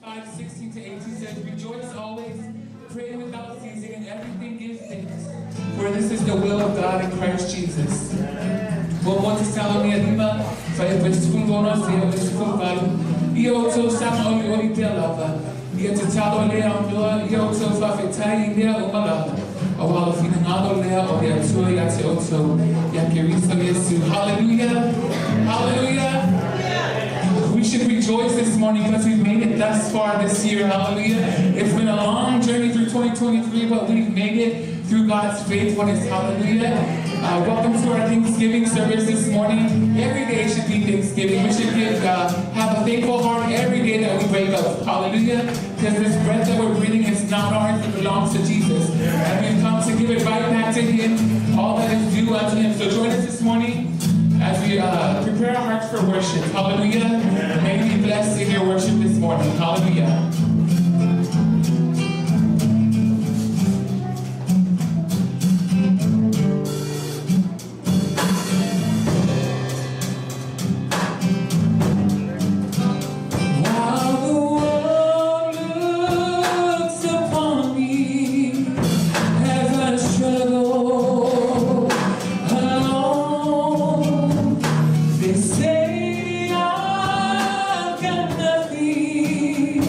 5, 16 to 18 says, "Rejoice always, pray without ceasing, and everything give thanks. For this is the will of God in Christ Jesus." 1 Tesalonia 5, 16 seia 18. Ia outou saga olioli pea lava. Ia tatalo e le aunoa, ia outou faafetai i mea uma lava. Auā o le finagalo lea o le Atua ia te outou, ia Keriso Iesu. Hallelujah! Hallelujah! We should rejoice this morning because we've made it thus far this year. Hallelujah. It's been a long journey through 2023, but we've made it through God's faithfulness. Hallelujah. Welcome to our Thanksgiving service this morning. Every day should be Thanksgiving. We should have a thankful heart every day that we wake up. Hallelujah. Because this breath that we're breathing is not ours, it belongs to Jesus. And we've come to give it right back to Him, all that is due unto Him. So join us this morning as we prepare our hearts for worship. Hallelujah. May you be blessed in your worship this morning. Hallelujah. While the world looks upon me as I struggle alone, they say I've got nothing.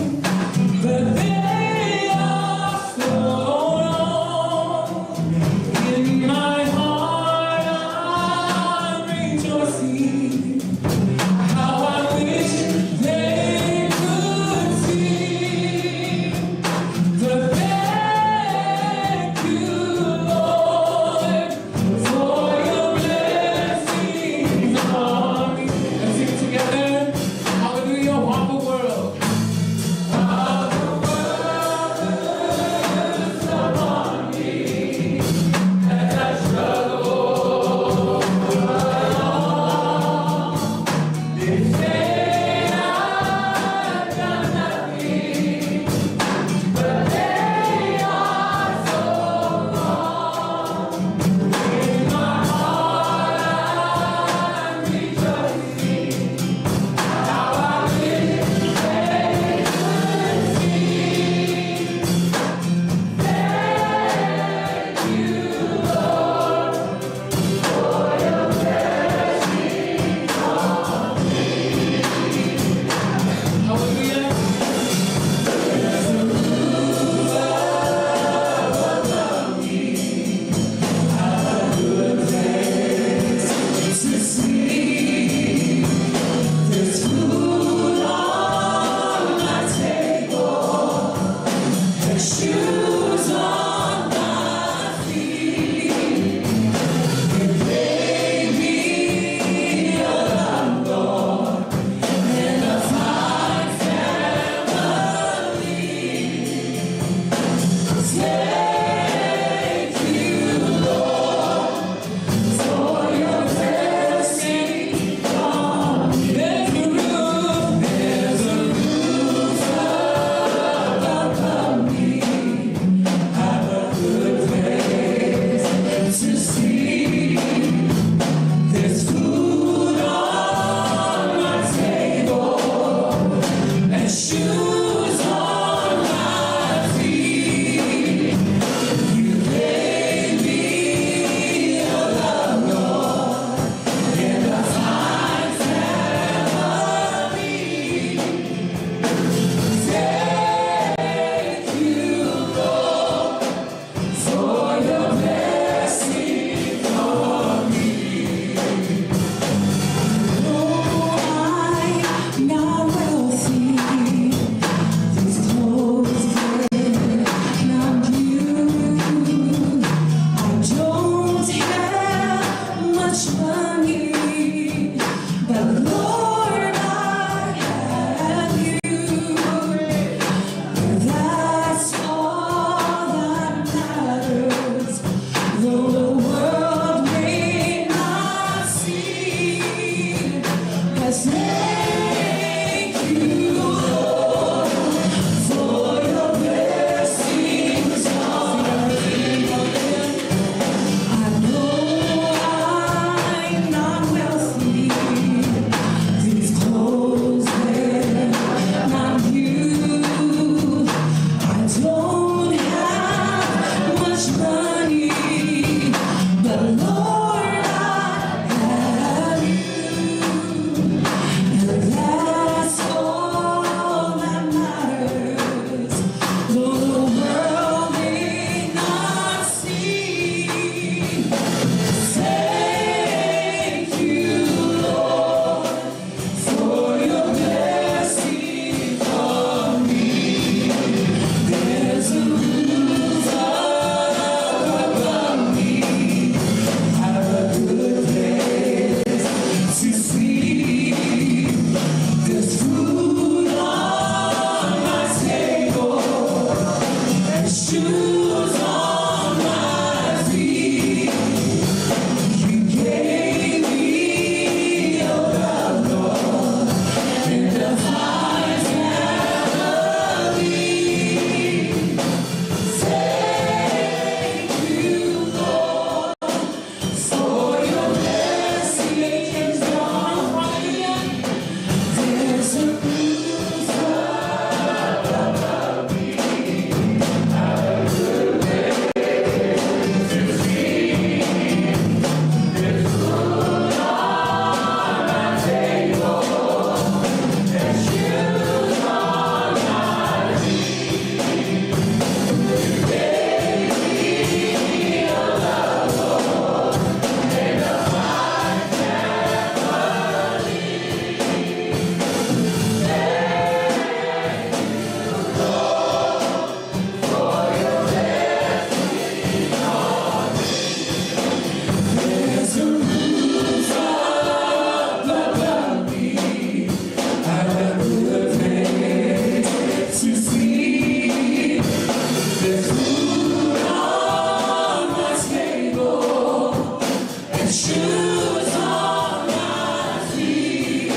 Shoes on my feet.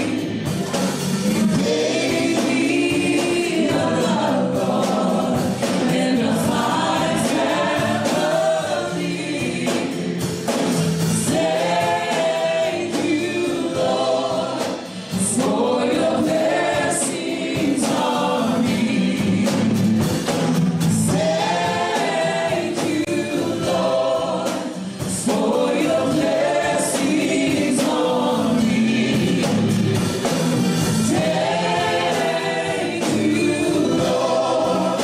You gave me a love and a fine family. Thank you, Lord, for your blessings on me. Thank you, Lord, for your blessings on me. Thank you, Lord,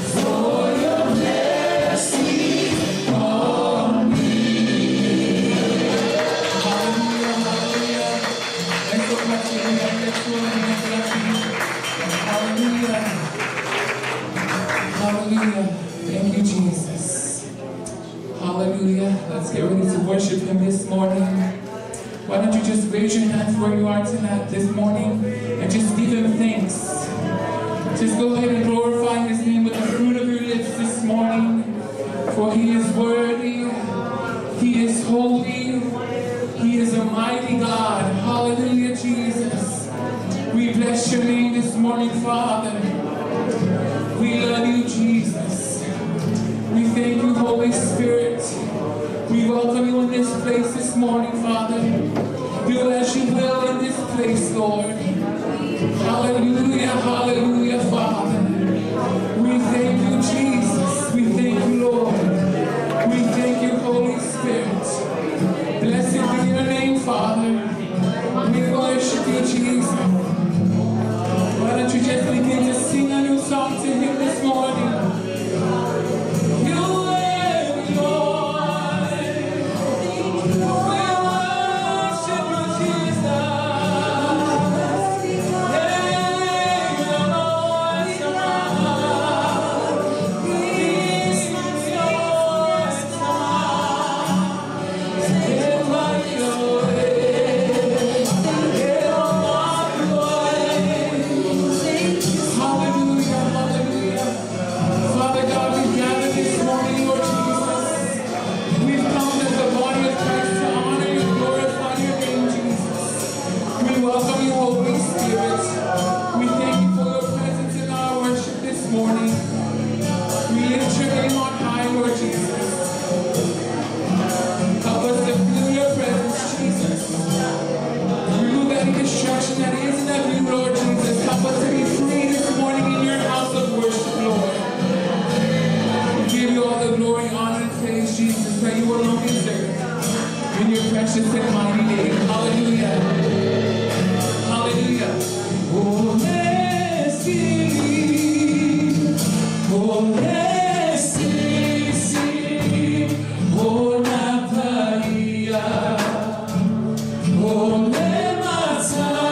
for your blessings on me. Hallelujah, hallelujah. Hallelujah. Hallelujah. Thank you, Jesus. Hallelujah. Let's get ready to worship Him this morning. Why don't you just raise your hands where you are tonight, this morning, and just give Him thanks. Just go ahead and glorify His name with the fruit of your lips this morning. For He is worthy. He is holy. He is a mighty God. Hallelujah, Jesus. We bless your name this morning, Father. We love you, Jesus. We thank you, Holy Spirit. We welcome you in this place this morning, Father. Do as you will in this place, Lord. Hallelujah, hallelujah, Father. We thank you, Jesus. We thank you, Lord. We thank you, Holy Spirit. Blessed be your name, Father. We worship you, Jesus. Why don't you just begin to sing a new song to him this morning? You worthy, Lord. We worship you, Jesus. Hey, Lord, Hallelujah, hallelujah. Father God, we gather this morning, Lord Jesus. We've come as the body of Christ to honor you, glorify your name, Jesus. We welcome you, Holy Spirit. We thank you for your presence in our worship this morning. We lift your name on high, Lord Jesus. Help us to feel your presence, Jesus. Remove any distraction that isn't of you, Lord Jesus. Help us to be free this morning in your house of worship, Lord. We give you all the glory, honor, and praise, Jesus, that you alone deserve. In your precious and mighty name. Hallelujah. Hallelujah. Oh, sili, oh, sili, oh, napaia, oh,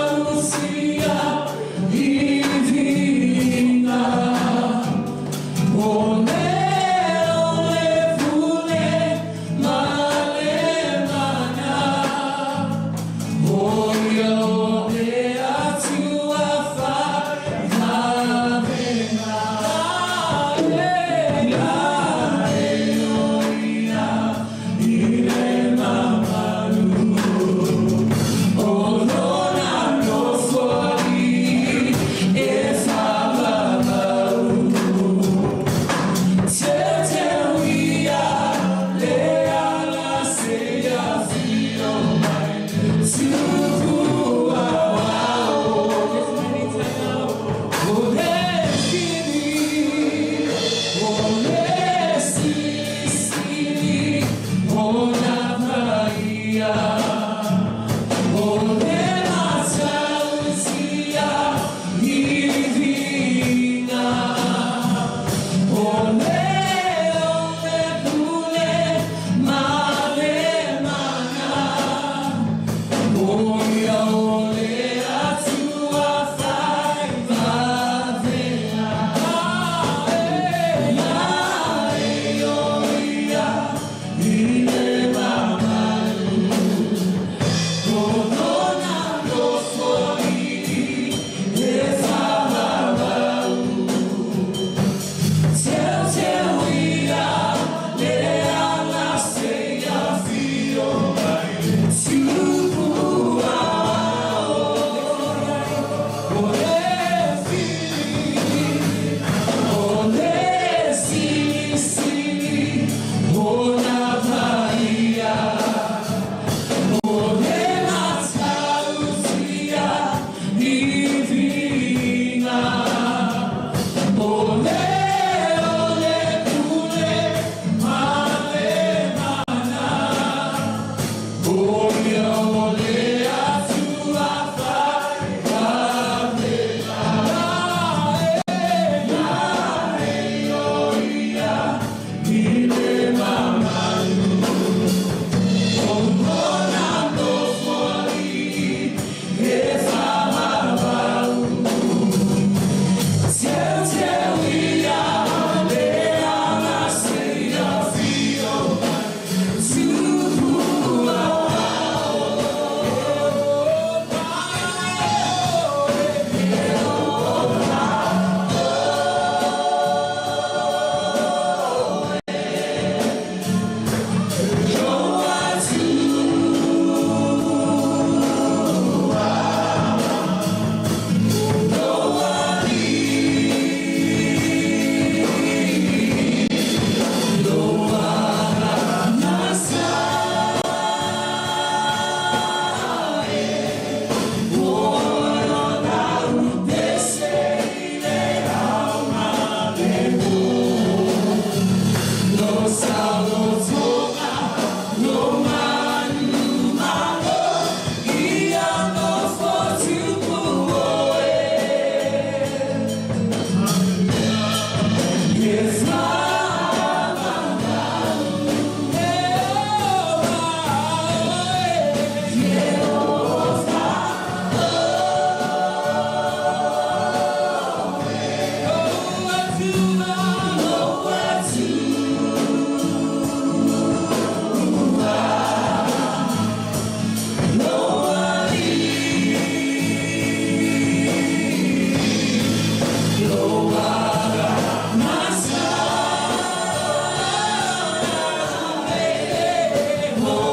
matausia, ivina. Ole, ole, pule, male, mana. Oia, ole, atua, fa, vavena. Ya, e, o, ia, ile, mamalu. O, lona, no, soali, e, fa, va, va, u. Te, te, uia, le, ala, se, ia, fio, mai. Tupu, a, wa, o. It's many time. O, le, sili, o, le, si, si, o, na, paia. O, le, matausia, ivina. Ole, ole, pule, male, mana. Oia, ole, atua, fai, vavena. Ya, e, o, ia, ile, Hallelujah.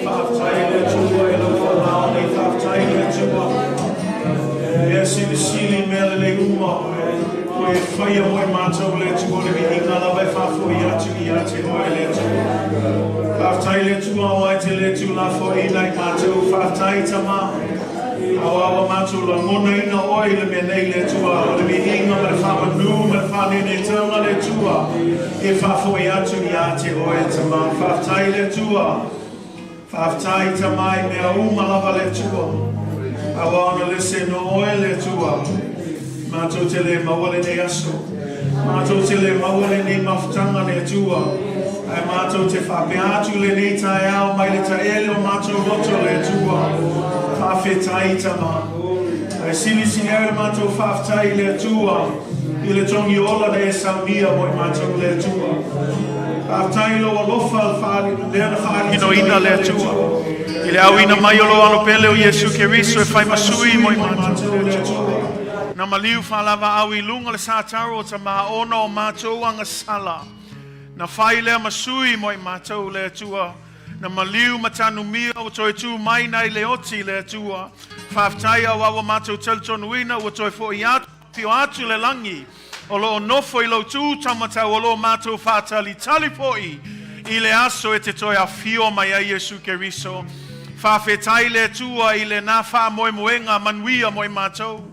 Faafetai i le Atua i lau faamaoni. Faafetai i le Atua. Mea silisili, mea lelei uma ua e faia mo i matou le Atua, o le viiga lava e faafoi atu ia te oe le Atua. Faafetai i le Atua aua e te le tuulafoaiina i matou. Faafetai Tama. Aua ua matou lagonaina oe i le mea nei le Atua, o le viiga ma le faamanu ma le faaneeneetaga le Atua e faafoi atu ia te oe Tama. Faafetai le Atua. Faafetai Tama i mea uma lava le Atua. Aua ona lese no oe le Atua. Matou te le maua lenei aso. Matou te le maua lenei mafutaga le Atua. Ae matou te faapea atu lenei taeao mai le taele o matou loto le Atua. Faafetai Tama. Ae silisili ai le matou faafetai i le Atua i le togi ola na e saunia mo i matou le Atua. Faafetai i lou alofa lea na faainoina le Atua. I le auina mai o lou alo pele o Iesu Keriso e fai ma sui mo i matou le Atua. Na maliu faalavaau i luga le sataro o Tama ona o matou agasala. Na fai lea ma sui mo i matou le Atua. Na maliu ma tanumia ua toe tu mai nai le oti le Atua. Faafetai aua ua matou talitonuina ua toe fo'i atu afio atu le lagi o loo nofo i lou tu taumatau o loo matou faatalitali foi i le aso e te toe afio mai ai Iesu Keriso. Faafetai le Atua i lena faamoemoega manuia mo i matou.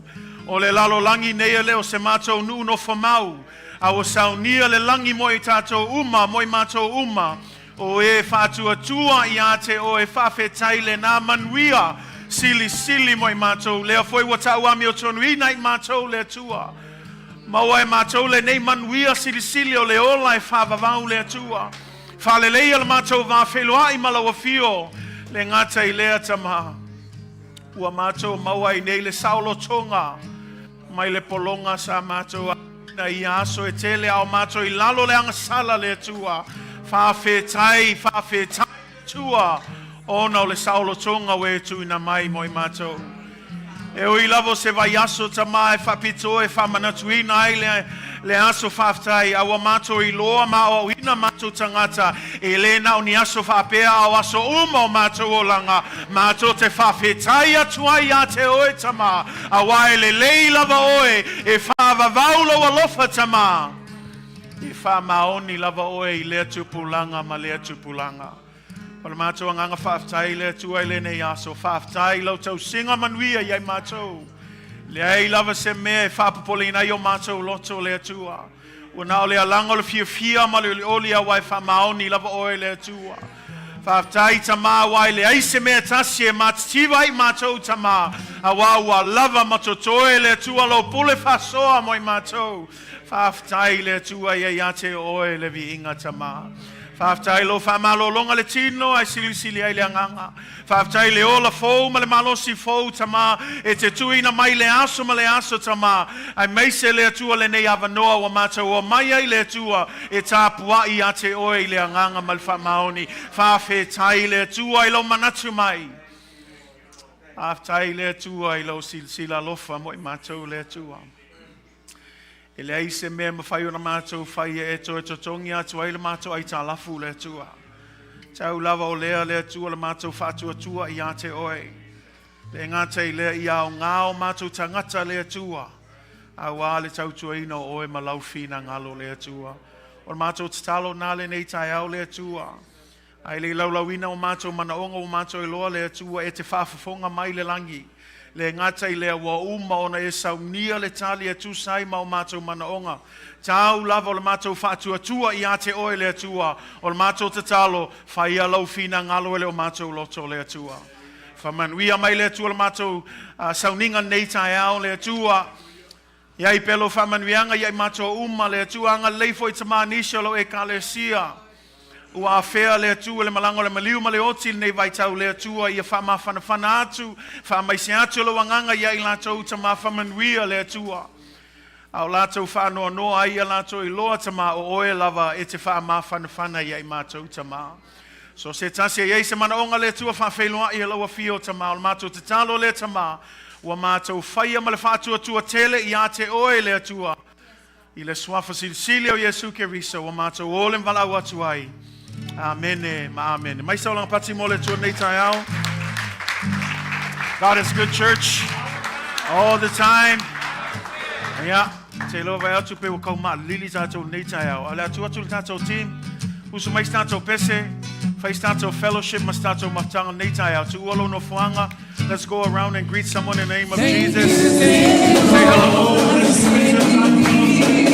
O le lalolagi nei e le o se matou nuu nofo mau, a ua saunia le lagi mo i tatou uma, mo i matou uma, o e faatuatua ia te oe. Faafetai lena manuia silisili mo i matou. Lea foi ua tauamiotonuina i matou le Atua. Maua e matou lenei manuia silisili o le ola e faavavau le Atua. Faaleleia le matou vafeiloai ma lau afio le gata i lea Tama. Ua matou maua ai nei le saolotoga mai le pologa sa matou na ia aso e tele a o matou i lalo le agasala le Atua. Faafetai, faafetai Atua, ona o le saolotoga ua e tuuina mai mo i matou. E ui lava o se vaiaso Tama e faapitoa e faamanatuina ai le aso faafetai, a ua matou iloa ma aoaoina matou tagata e le na o ni aso faapea a o aso uma o matou olaga, matou te faafetai atu ai ia te oe Tama, aua e lelei lava oe e faavavau lou alofa Tama. E faamaoni lava oe i lea tupulaga ma lea tupulaga. O le matou agaga faafetai i le Atua i lenei aso. Faafetai i lau tausiga manuia ia i matou. Leai lava se mea e faapopoleina ai o matou loto le Atua. Ua na o le alaga o le fiafia ma le olioli aua e faamaoni lava oe le Atua. Faafetai Tama aua e leai se mea tasi e matitiva ai matou Tama, aua ua lava ma totoe le Atua lou pule faasoa mo i matou. Faafetai le Atua ia ia te oe le viiga Tama. Faafetai lou faamalologa le tino ae silisili ai le agaga. Faafetai le ola fou ma le malosi fou Tama e te tuuina mai le aso ma le aso Tama, aemaise le Atua lenei avanoa ua matou omai ai le Atua e tapuai ia te oe i le agaga ma le faamaoni. Faafetai le Atua i lou manatu mai. Faafetai le Atua i lou silasila alofa mo i matou le Atua. E leai se mea e mafai ona matou faia e toe totogi atu ai le matou aitalafu le Atua. Tau lava o lea le Atua le matou faatuatua ia te oe. Le gata i lea ia aoga o matou tagata le Atua, aua le tautuaina o oe ma lau finagalo le Atua. O le matou tatalo na lenei taeao le Atua. Ae le i laulauina o matou manaoga ua matou iloa le Atua e te faafofoga mai le lagi. Le gata i lea ua uma ona e saunia le tali e tusa ai ma o matou manaoga. Tau lava o le matou faatuatua ia te oe le Atua, o le matou tatalo, faia lau finagalo e le o matou loto le Atua. Faamanuia mai le Atua le matou sauniga nei taeao le Atua. Ia ai pea lou faamanuiaga ia i matou uma le Atua, agalelei foi Tama nisi o lau Ekalesia. Ua afea le Atua le malaga o le maliu ma le oti i lenei vaitau le Atua, ia faamafanafana atu, faamaise atu lou agaga ia i latou Tama, faamanuia le Atua. A o latou faanoanoa ai ia latou iloa Tama o oe lava e te faamafanafana ia i matou Tama. So se tasi e i ai se manaoga le Atua faafeiloai e lau afio Tama, o le matou tatalo lea Tama, ua matou faia ma le faatuatua tele ia te oe le Atua. I le suafa silisili o Iesu Keriso ua matou o le ma valaau atu ai. Amene ma amene. Mai sau laga pati mo le Atua lenei taeao. God is good, church, all the time. Ia, te iloa vai atu pe ua kau maalili tatou lenei taeao. A o le atu atu le tatou team, usu mai se tatou pese, fai se tatou fellowship ma se tatou mafutaga lenei taeao. Tuua lou nofoaga. Let's go around and greet someone in the name of Jesus. Say hello. Let's spend some time.